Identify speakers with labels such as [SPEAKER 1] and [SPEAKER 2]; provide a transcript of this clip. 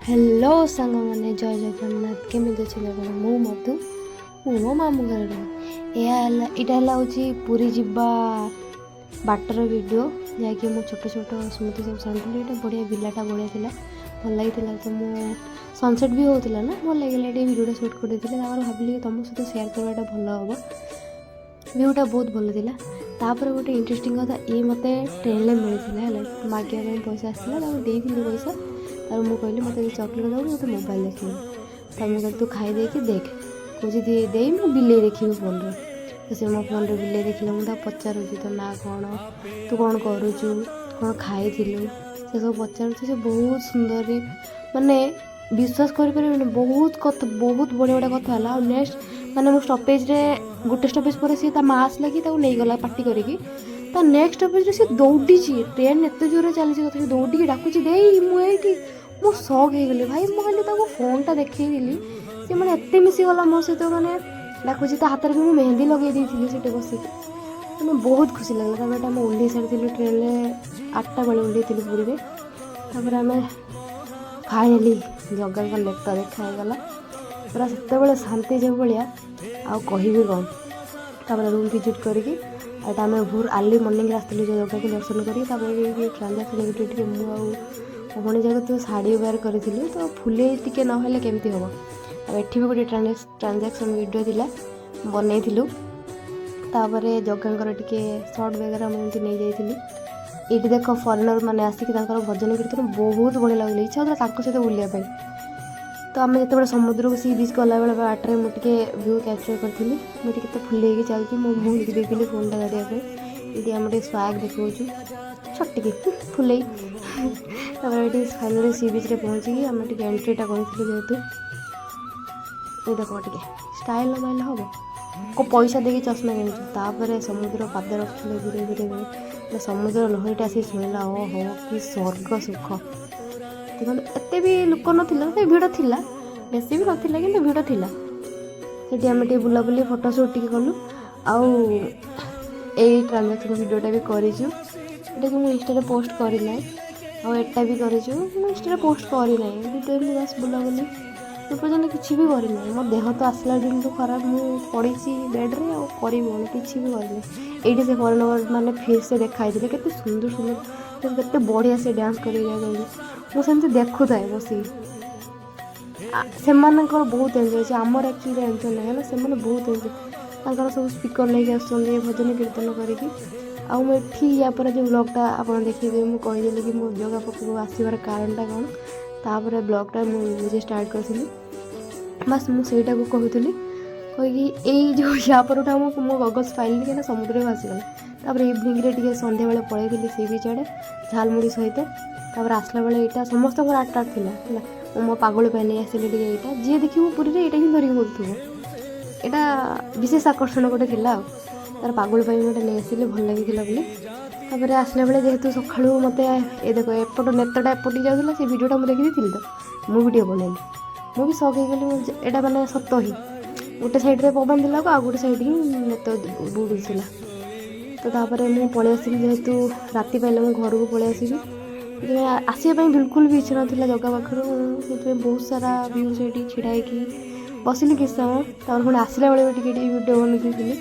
[SPEAKER 1] Hello ସାଙ୍ଗମାନେ, ଜୟ ଜଗନ୍ନାଥ। କେମିତି ଅଛନ୍ତି ଆପଣ? ମୁଁ ମଧୁ, ମୁଁ ମୋ ମାମୁଁ ଘରେ ରୁହେ। ଏହା ହେଲା, ଏଇଟା ହେଲା ହେଉଛି ପୁରୀ ଯିବା ବାଟର ଭିଡ଼ିଓ, ଯାହାକି ମୁଁ ଛୋଟ ଛୋଟ ସ୍ମୃତି ସବୁ ସାରିଥିଲି। ଏଇଟା ବଢ଼ିଆ ଭିଲାଟା, ବଢ଼ିଆ ଥିଲା, ଭଲ ଲାଗିଥିଲା। ତ ମୁଁ ସନସେଟ୍ ବି ହେଉଥିଲା ନା, ଭଲ ଲାଗିଲା, ଟିକେ ଭିଡ଼ିଓଟା ସୁଟ୍ କରିଦେଇଥିଲି। ତାପରେ ଭାବିଲି କି ତୁମ ସହିତ ସେୟାର କରିବାଟା ଭଲ ହେବ। ଭିଉଟା ବହୁତ ଭଲ ଥିଲା। ତାପରେ ଗୋଟେ ଇଣ୍ଟରେଷ୍ଟିଂ କଥା, ଇଏ ମୋତେ ଟ୍ରେନ୍ରେ ମିଳିଥିଲା। ହେଲା, ମାଗିବା ପାଇଁ ପଇସା ଆସିଥିଲା, ତାକୁ ଦେଇଥିଲି ପଇସା। ତାପରେ ମୁଁ କହିଲି, ମୋତେ ଚକୋଲେଟ୍ ଦେବୁ, ମୋତେ ମୋବାଇଲ୍ ଦେଖିବି। ତ ମୁଁ କହିଲି, ତୁ ଖାଇଦେଇକି ଦେଖ। କହୁଛି, ଦେଇ, ମୁଁ ବିଲେଇ ଦେଖିବି ଫୋନ୍ରେ। ତ ସେ ମୋ ଫୋନ୍ରେ ବିଲେଇ ଦେଖିଲା। ମୁଁ ତାକୁ ପଚାରୁଛି, ତୋ ନାଁ କ'ଣ, ତୁ କ'ଣ କରୁଛୁ, କ'ଣ ଖାଇଥିଲୁ, ସେ ସବୁ ପଚାରୁଛି। ସେ ବହୁତ ସୁନ୍ଦରରେ, ମାନେ ବିଶ୍ୱାସ କରିପାରିବେନି, ବହୁତ କଥା, ବହୁତ ବଢ଼ିଆ ବଢ଼ିଆ କଥା ହେଲା। ଆଉ ନେକ୍ସଟ ମାନେ ମୁଁ ଷ୍ଟପେଜରେ, ଗୋଟେ ଷ୍ଟପେଜ ପରେ ସିଏ ତା ମା ଆସିଲା କି ତାକୁ ନେଇଗଲା ପାଟି କରିକି। ତା ନେକ୍ସଟ ଷ୍ଟପେଜରେ ସେ ଦୌଡ଼ିଛି, ଟ୍ରେନ୍ ଏତେ ଜୋରରେ ଚାଲିଛି ତଥାପି ଦୌଡ଼ିକି ଡାକୁଛି, ଦେଇ, ମୁଁ ଏଇଠି। ମୁଁ ସକ୍ ହେଇଗଲି ଭାଇ। ମୁଁ ଖାଲି ତାକୁ ଫୋନ୍ଟା ଦେଖେଇଥିଲି, ସେ ମାନେ ଏତେ ମିଶିଗଲା ମୋ ସହିତ, ମାନେ ଡାକୁଛି। ତା ହାତରେ ବି ମୁଁ ମେହେନ୍ଦି ଲଗେଇ ଦେଇଥିଲି ସେଠି ବସିକି। ମାନେ ବହୁତ ଖୁସି ଲାଗିଲା। ତାପରେ ଏଇଟା ଆମେ ଓହ୍ଲେଇ ସାରିଥିଲୁ ଟ୍ରେନ୍ରେ, 8ଟା ବେଳେ ଓହ୍ଲେଇଥିଲୁ ପୁରୀରେ। ତାପରେ ଆମେ ଫାଇନାଲି ଜଗାଙ୍କ ନେତ ଦେଖା ହେଇଗଲା। ପୁରା ସେତେବେଳେ ଶାନ୍ତି ଯେଉଁ ଭଳିଆ, ଆଉ କହିବି କ'ଣ? ତାପରେ ରୁମ୍ ଭିଜିଟ୍ କରିକି ଏଇଟା ଆମେ ଭୋର ଆର୍ଲି ମର୍ଣ୍ଣିଂରେ ଆସିଥିଲୁ ଜଗାକୁ ଦର୍ଶନ କରିକି। ତାପରେ ଟିକେ ଟ୍ରାଞ୍ଜାକ୍ସନ୍ ଭିଡ଼ିଓ ଟିକେ, ମୁଁ ଆଉ ମୋ ଭଉଣୀ ଯାକ ତ ଶାଢ଼ୀ ୱେୟାର କରିଥିଲୁ, ତ ଫୁଲେଇ ଟିକେ ନହେଲେ କେମିତି ହେବ? ଆଉ ଏଠି ବି ଗୋଟେ ଟ୍ରାଞ୍ଜାକ୍ସନ୍ ଭିଡ଼ିଓ ଥିଲା, ବନେଇଥିଲୁ। ତାପରେ ଜଗାଙ୍କର ଟିକେ ସର୍ଟ ବଗେରା ମୁଁ ଏମିତି ନେଇଯାଇଥିଲି। ଏଇଠି ଦେଖ, ଫରେନର୍ ମାନେ ଆସିକି ତାଙ୍କର ଭଜନ କୀର୍ତ୍ତନ ବହୁତ ବଢ଼ିଆ ଲାଗୁଥିଲା। ଇଚ୍ଛା ହେଉଥିଲା ତାଙ୍କ ସହିତ ବୁଲିବା ପାଇଁ। ତ ଆମେ ଯେତେବେଳେ ସମୁଦ୍ରକୁ ସି ବିଚ୍ ଗଲାବେଳେ ବାଟରେ ମୁଁ ଟିକେ ଭ୍ୟୁ କ୍ୟାପଚର୍ କରିଥିଲି। ମୁଁ ଟିକେ କେତେ ଫୁଲେଇକି ଚାଲୁଛି। ମୋ ଭଉଣୀକି ଦେଇଥିଲି ଫୋନ୍ଟା ଧରିବା ପାଇଁ। ଏଇଠି ଆମେ ଟିକେ ସ୍ୱାଗ୍ ଦେଖାଉଛୁ, ଛଟିକି ଫୁଲେଇ। ତାପରେ ଏଠି ଫାଇନାଲି ସି ବିଚ୍ରେ ପହଞ୍ଚିକି ଆମେ ଟିକେ ଏଣ୍ଟ୍ରିଟା କରିଥିଲୁ। ଯେହେତୁ ଏଇ ଦେଖ, ଟିକେ ଷ୍ଟାଇଲ୍ ନ ମାଇଲେ ହେବ? ପଇସା ଦେଇକି ଚଷମା କିଣିଛୁ। ତାପରେ ସମୁଦ୍ର ପାଦ ରଖିଲେ ଧୀରେ ଧୀରେ ଧୀରେ ସମୁଦ୍ର ଲହରୀଟା ଆସିକି ଶୁଣିଲା, ଓହୋ, କି ସ୍ୱର୍ଗ ସୁଖ! ଦେଖନ୍ତୁ, ଏତେ ବି ଲୋକ ନଥିଲା, ତଥାପି ଭିଡ଼ ଥିଲା, ବେଶୀ ବି ନଥିଲା, କିନ୍ତୁ ଭିଡ଼ ଥିଲା। ସେଠି ଆମେ ଟିକେ ବୁଲାବୁଲି, ଫଟୋ ସୁଟ୍ ଟିକେ କଲୁ। ଆଉ ଏଇ ଟ୍ରାଞ୍ଜାକ୍ସନ୍ ଭିଡ଼ିଓଟା ବି କରିଛୁ, ଏଟାକି ମୁଁ ଇନଷ୍ଟାରେ ପୋଷ୍ଟ କରିନାହିଁ। ଆଉ ଏଟା ବି କରିଛୁ, ମୁଁ ଇନଷ୍ଟାରେ ପୋଷ୍ଟ କରିନାହିଁ। ଭିଡ଼ିଓ ଏମିତି ବାସ୍ ବୁଲାବୁଲି, ଏପର୍ଯ୍ୟନ୍ତ କିଛି ବି କରିନାହିଁ। ମୋ ଦେହ ତ ଆସିଲା ଦିନଠୁ ଖରାପ, ମୁଁ ପଡ଼ିଛି ବେଡ଼୍ରେ, ଆଉ କରିବି କ'ଣ? କିଛି ବି କରିନି। ଏଇଠି ସେ ଫରେନର୍ ମାନେ ଫିର୍ ସେ ଦେଖା ହେଇଥିଲେ। କେତେ ସୁନ୍ଦର ସୁନ୍ଦର, କେତେ ବଢ଼ିଆ ସେ ଡ୍ୟାନ୍ସ କରିକି ଯାଉଛନ୍ତି। ମୁଁ ସେମିତି ଦେଖୁଥାଏ ବସିକି। ସେମାନଙ୍କର ବହୁତ ଏନ୍ଜୟ ଅଛି, ଆମର ଆକ୍ଚୁଆଲି ଏନ୍ଜୟ ନାହିଁ। ହେଲା, ସେମାନେ ବହୁତ ଏନ୍ଜୟ, ତାଙ୍କର ସବୁ ସ୍ପିକର୍ ନେଇକି ଆସୁଛନ୍ତି ଭଜନ କୀର୍ତ୍ତନ କରିକି। ଆଉ ମୁଁ ଏଠି ୟା ପରେ ଯେଉଁ ବ୍ଲଗ୍ଟା ଆପଣ ଦେଖିବେ, ମୁଁ କହିଦେଲି କି ମୁଁ ଜଗା ପାଖକୁ ଆସିବାର କାରଣଟା କ'ଣ। ତାପରେ ବ୍ଲଗ୍ଟା ମୁଁ ନିଜେ ଷ୍ଟାର୍ଟ କରିଥିଲି। ବାସ୍, ମୁଁ ସେଇଟାକୁ କହୁଥିଲି କହିକି ଏଇ ଯେଉଁ ୟା ପରଟା ମୁଁ ମୋ ଗଗଲ୍ସ ପାଇଲିନି, କାହିଁକିନା ସମୁଦ୍ରରେ ଭାସିଗଲା। ତାପରେ ଇଭିନିଂରେ ଟିକେ ସନ୍ଧ୍ୟାବେଳେ ପଳେଇଥିଲି ସି ବିଚ୍ ଆଡ଼େ ଝାଲମୁଢ଼ି ସହିତ। ତାପରେ ଆସିଲା ବେଳେ ଏଇଟା ସମସ୍ତଙ୍କର ଆଟ୍ରାକ୍ଟ ଥିଲା। ହେଲା, ମୁଁ ମୋ ପାଗଳ ପାଇଁ ନେଇ ଆସିଲି ଟିକେ ଏଇଟା। ଯିଏ ଦେଖିବ ପୁରୀରେ ଏଇଟା ହିଁ ଧରିକି ବୁଲୁଥିବ। ଏଇଟା ବିଶେଷ ଆକର୍ଷଣ ଗୋଟେ ଥିଲା। ଆଉ ତାର ପାଗଳ ପାଇଁ ମୁଁ ଏଇଟା ନେଇ ଆସିଲି, ଭଲ ଲାଗିଥିଲା ବୋଲି। ତାପରେ ଆସିଲା ବେଳେ ଯେହେତୁ ସକାଳୁ ମୋତେ ଏ ଦେଖ, ଏପଟ ନେତଟା ଏପଟେ ଯାଉଥିଲା, ସେ ଭିଡ଼ିଓଟା ମୁଁ ଦେଖିଦେଇଥିଲି, ତ ମୁଁ ଭିଡ଼ିଓ ବନେଇଲି। ମୁଁ ବି ସକ୍ ହେଇଗଲି। ମୁଁ ଏଇଟା ମାନେ ସତ ହିଁ, ଗୋଟେ ସାଇଡ଼୍ରେ ପବନ ଥିଲାକୁ ଆଉ ଗୋଟେ ସାଇଡ଼୍ ହିଁ ନେତ ବୁଡ଼ୁଥିଲା। ତ ତାପରେ ମୁଁ ପଳେଇ ଆସିଲି, ଯେହେତୁ ରାତି ପାଇଲେ ମୁଁ ଘରକୁ ପଳେଇ ଆସିବି। ସେଥିପାଇଁ ଆସିବା ପାଇଁ ବିଲକୁଲ ବି ଇଚ୍ଛା ନଥିଲା ଜଗା ପାଖରୁ। ସେଥିପାଇଁ ବହୁତ ସାରା ଭ୍ୟୁ ସେଇଠି ଛିଡ଼ା ହେଇକି ବସିଲି କିଛି ସମୟ। ତାପରେ ପୁଣି ଆସିଲା ବେଳେ ବି ଟିକେ ଟିକେ ଭିଡ଼ିଓ ବନେଇ ଦେଇଥିଲି।